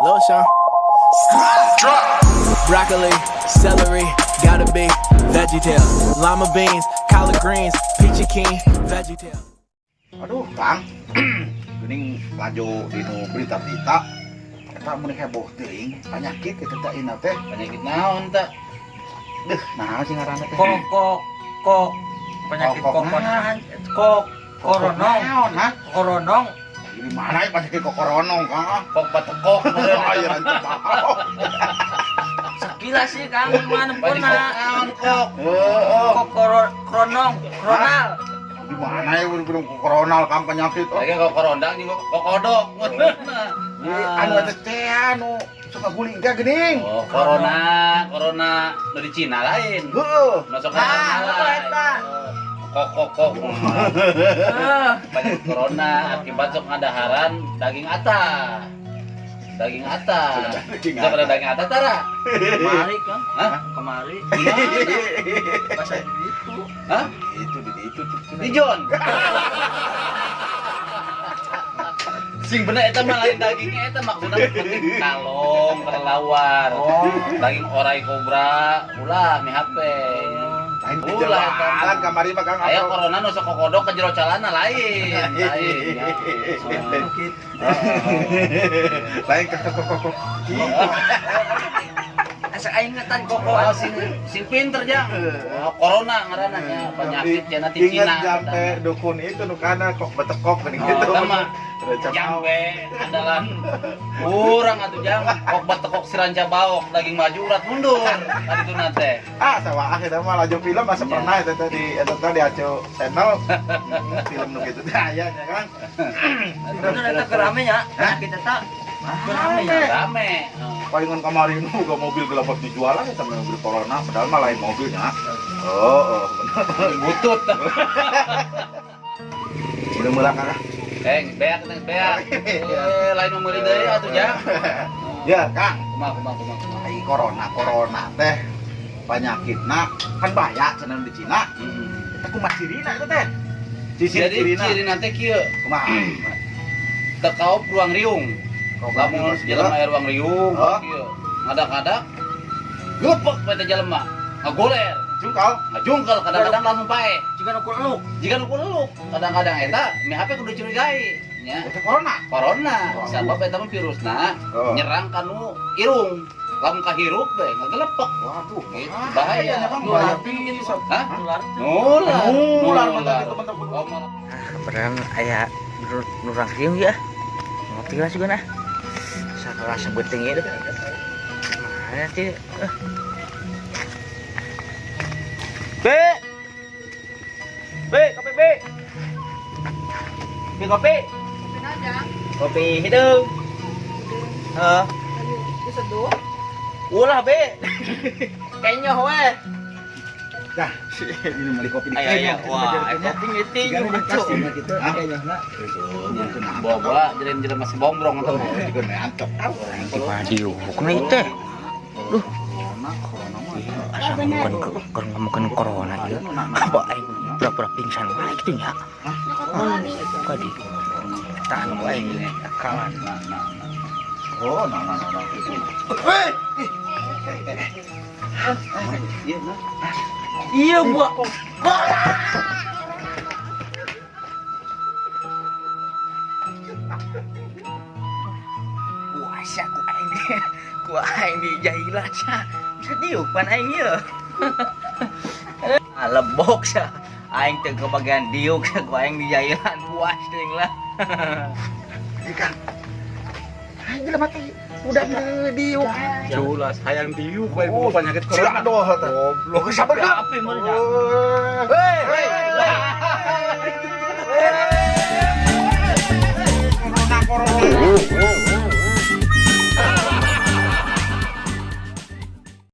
Lil Sean. Drop. Broccoli, celery, gotta be veggie tails, lima beans, collard greens, peachy keen, veggie tails. Aduh, Kang. Geuning laju dinu berita-berita. Eta mun heboh teuing penyakit eta teh ina teh. Penyakit naon teh? Deuh, naon sih ngaranna teh? Kok kok kok penyakit Kok, kok naon? kok koronong. Naon, ha? Koronong. Ini mana ya penyakit kok koronong, Kang? Kok batekok. Ayo rancep baok. Sekilas sih Kang, mana Penyakit pernah naon kok? Heeh. kok koronong, koronal. Di mana ya belum koronal Kang penyakit? Oh. Lagi kok korondang juga kok kodok. Jadi anu eta teh anu suka guling teh geuning. Oh, corona, corona nu di Cina lain. Heeh. Nu sok Ah, corona oh, eta. Kok kok kok. Eh, Penyakit corona akibat sok ngadaharan daging ata. Daging ata. Daging Sok ada ata. daging ata tara. Kemari Kang. Hah? Kemari. Di mana? Pas di itu. Hah? Itu di itu. Di John. Sing bener eta mah lain dagingnya eta maksudna penting kalong kelelawar. Oh. Daging orai kobra ulah mi HP. Lain di Ulah eta mah. jalan kamari mah Kang. Aya corona nu sok kokodok ke jero calana lain. Lain. Ya. Oh, gitu. Lain kok kok kok kok. Asa aing ngetan koko. Oh, sing sing pinter jang. Oh, corona ngaranna nya penyakit cenah ti Ingat Cina. jampe dukun itu nu kana kok betekok geuning Oh, gitu. eta mah Recep jampe andalan urang atuh jang kok batekok siranca baok daging maju urat mundur tadi tu nate. Ah, sawaah eta mah laju film masa Ya. pernah eta teh di eta teh di Aco channel. Film nu kitu teh aya nya kan. Bener eta kerame nya. Penyakit eta kerame ya. Rame. Palingan kamari nu boga mobil gelapat dijualan eta mah mobil corona padahal mah lain mobilnya. Oh, oh bener. Butut. Udah mulai Kang. Eh, beak teh beak. Eh, lain mau meuli deui atuh jang. Ya, Kang. Kumaha kumaha kumaha kumaha. Ai corona corona teh penyakitna kan bahaya cenah di Cina. Hmm. Eta kumaha cirina eta teh? Jadi Ciri-cirina. ciri nanti kieu Kumaha? tekaup ruang riung. Lamun jelema aya ruang riung Oh. kieu. Ngadak-ngadak gelepek we teh jelema. Ngagoler, Jungkal. ngajungkel kadang-kadang langsung paeh. Jika nu kuluk. Jika nu kuluk, kadang-kadang eta mi HP kudu curigai nya. Eta corona. Corona, Waduh. sabab eta mah virusna Oh. nyerang kanu irung. Lamun kahirup we ngagelepek. Waduh, Gitu, bahaya. Bang, Nular bahaya gitu. pisan. Hah? Nular tuh. Nular. Nular, mantap itu, mantap. Oh, malah. Kebetulan aya nurang riung ya. Ngopi lah juga nah. Sakelas beuteung ieu. Mana sih? B. B, kopi B. B kopi. Kopi hideung. Heeh. Diseduh. Ulah B. Kayaknya we. Dah, ini beli kopi di Ayo Kenya. ayo. Wah, kopi ngeting gitu. Bawa-bawa jelem-jelem masih bombrong atau Juga ngantuk. Gimana diuk teh? Duh. Corona, corona mah. Asa bukan keur ngomongkeun corona ieu. Apa aing pura-pura pingsan wae kitu nya. Buka di. Tahan ku aing akalan. Oh, nah, nah, nah, nah. Hei! Iya, nah. Iya buah. Wah, sia ku aing di ku aing di jahilan sia. Bisa diuk pan aing ieu. Ah, lebok sia. Aing teu kebagian diuk sia ku aing di jahilan puas teuing lah. Ikan. Aing jelema teh udah diuk. Jelas, hayang diuk we oh, penyakit Sila corona. doh teh. Goblok. Sabar Api meureun ya. Hei, hei.